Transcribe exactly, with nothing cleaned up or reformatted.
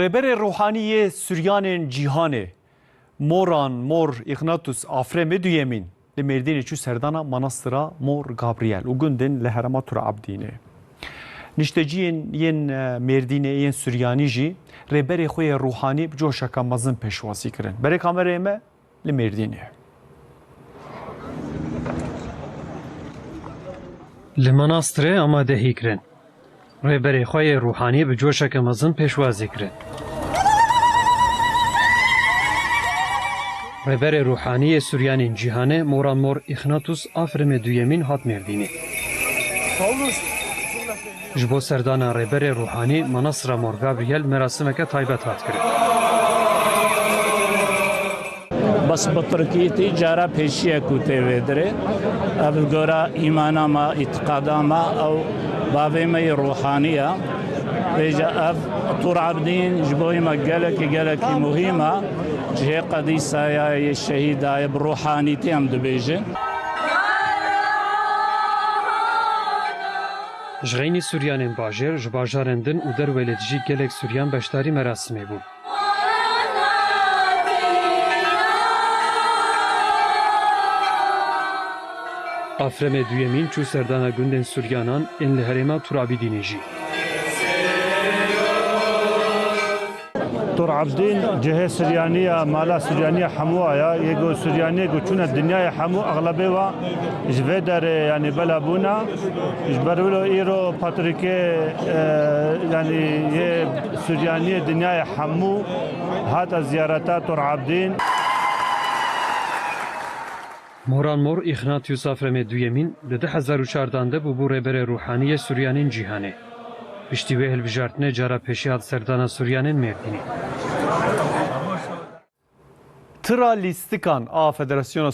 Rêberê ruhanî yê Suryanên cîhanê, Moran Mor Îxnatus Afremê Duyemîn, li Mêrdînê çû serdana Manastira Mor Gabriel û gundên li herêma Tur Abdînê. Nişteciyên yên, e, Mêrdînê yên Suryanî jî rêberê xwe yê ruhanî bi coşeke mezin pêşwazî kirin. Berê kamerayê me li Mêrdînê. Li Manastirê amadehî kirin. Rêberê xwe yê ruhanî bi coşeke mezin pêşwazî kirin. Rêberê ruhanî yê Suryanên cîhanê Moran Mor Îxnatus Afremê Duyemîn hat Mêrdînê. Ji bo serdana rêberê ruhanî Manastra Mor Gabriel merasimeke taybet hat kirin. Bes bi tirkî tî cara pêşiye ku tê vê dirê. Ev li gora îmana me, îtiqada me, ew bavê me yê ruhanî ye. Vêca ev Tur Abdîn ji bo me gelekî, gelekî muhîm e. Cihê qedîsa ye, yê şehîda ye, bi ruhanîtî em dibêjin. Ji xeynî Suryanên bajêr, ji bajarên din û derwelê dijî gelek Suryan beşdarî merasimê bûn. Afremê Duyemîn çû serdana gundên Suryanan ên li herêma Turabîdînê jî. Tur Abdîn cihê Suryanî ya, mala Suryanî ya hemû aya, yê ku Suryaniyê ku çûne dinyayê hemû exlebê wa ji vê derê, yanî bela bûna. Ji ber wilo îro patrikê, e, yanî yê Suryaniyê dinyayê hemû hate ziyareta Tur Abdîn. Moran Mor Îxnatius Afremê Duyemîn di du hezar û çardan de bûbû rêberê ruhanî yê Suryanên cîhanê. Piştî wê hilbijartinê cara pêşî hat serdana Suryanên Mêrdînê. Tira lîstikan a Federasyona